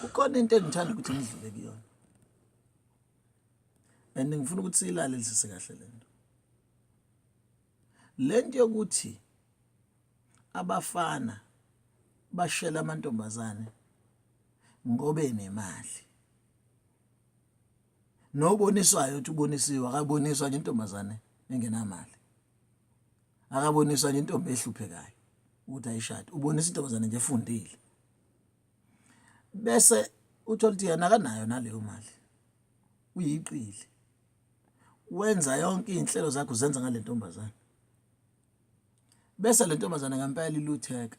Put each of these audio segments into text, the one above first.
Kukhona into engithanda ukuthi ngidlule kuyona. And ngifuna ukuthi siyilalelise kahle lento. Lento yokuthi abafana bashela amantombazane ngoba enemali. Noboniswayo ukuthi ubonisiwe akaboniswa nje intombazane engenamali. Akaboniswa nje intombi ehluphekayo ukuthi ayishade. Ubonisa intombazane nje efundile. Bese uthola ukuthi yena akanayo naleyo mali. Uyiqili. Wenza yonke izinhlelo zakhe uzenza ngale ntombazane. Bese le ntombazane ngempela ilutheka.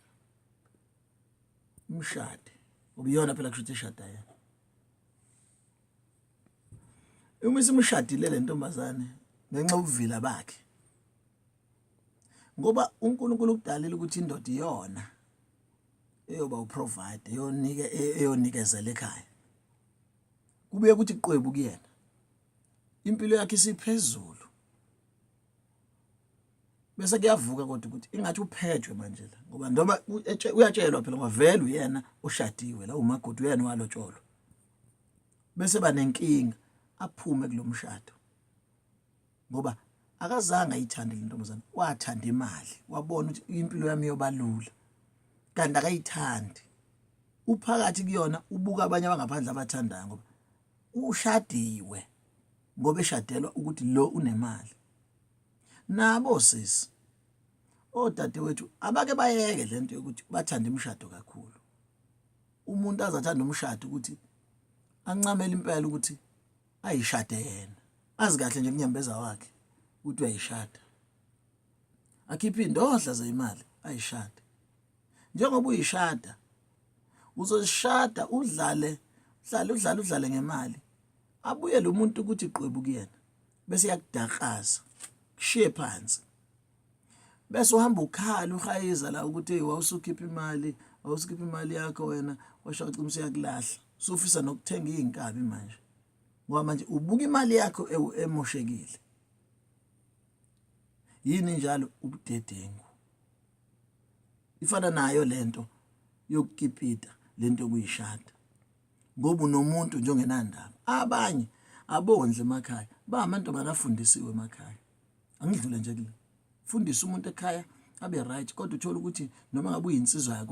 Umshade. Ubiyona phela kusho ukuthi eshada yena. Uma isimshadile le ntombazane ngenxa yobuvila bakhe. Ngoba uNkulunkulu ukudalile ukuthi indoda iyona eyoba uprovide eyonike eyonikezela ekhaya. Kubuye kuthi qwebu kuyena. Impilo yakhe isiphezulu. Bese kuyavuka kodwa ukuthi ingathi uphethwe manje la ngoba noma uyatshelwa phela ngoba vele uyena oshadiwe la umakoti uyena walotsholwa. Bese banenkinga aphume kulomshado. Ngoba akazange ayithande le ntombazane wathanda imali wabona ukuthi impilo yami iyoba lula kanti akayithandi uphakathi kuyona ubuka abanye abangaphandle abathandayo ngoba ushadiwe ngoba eshadelwa ukuthi lo unemali nabo sisi odadewethu abake bayeke lento yokuthi bathanda imishado kakhulu umuntu azathanda umshado ukuthi ancamele impela ukuthi ayishade yena azi kahle nje kunyembeza wakhe ukuthi uyayishada akhiphe indodla zeyimali ayishade njengoba uyishada uzozishada udlale udlale udlale udlale ngemali abuye lo muntu ukuthi qwebu kuyena bese yakudakaza kushiye phansi bese uhamba ukhala uhayiza la ukuthi hey wawusukhipha imali wawusukhipha imali yakho wena washo wacima usuyakulahla usufisa nokuthenga izinkabi manje ngoba manje ubuka imali yakho emoshekile yini njalo ubudedengu ifana nayo lento yokukipita lento yokuyishada ngoba unomuntu nje ongenandaba abanye abondle emakhaya ba amantombazane afundisiwe emakhaya angidlule nje kule fundisa umuntu ekhaya abe right kodwa uthola ukuthi noma ngabe uyinsizwa yakho.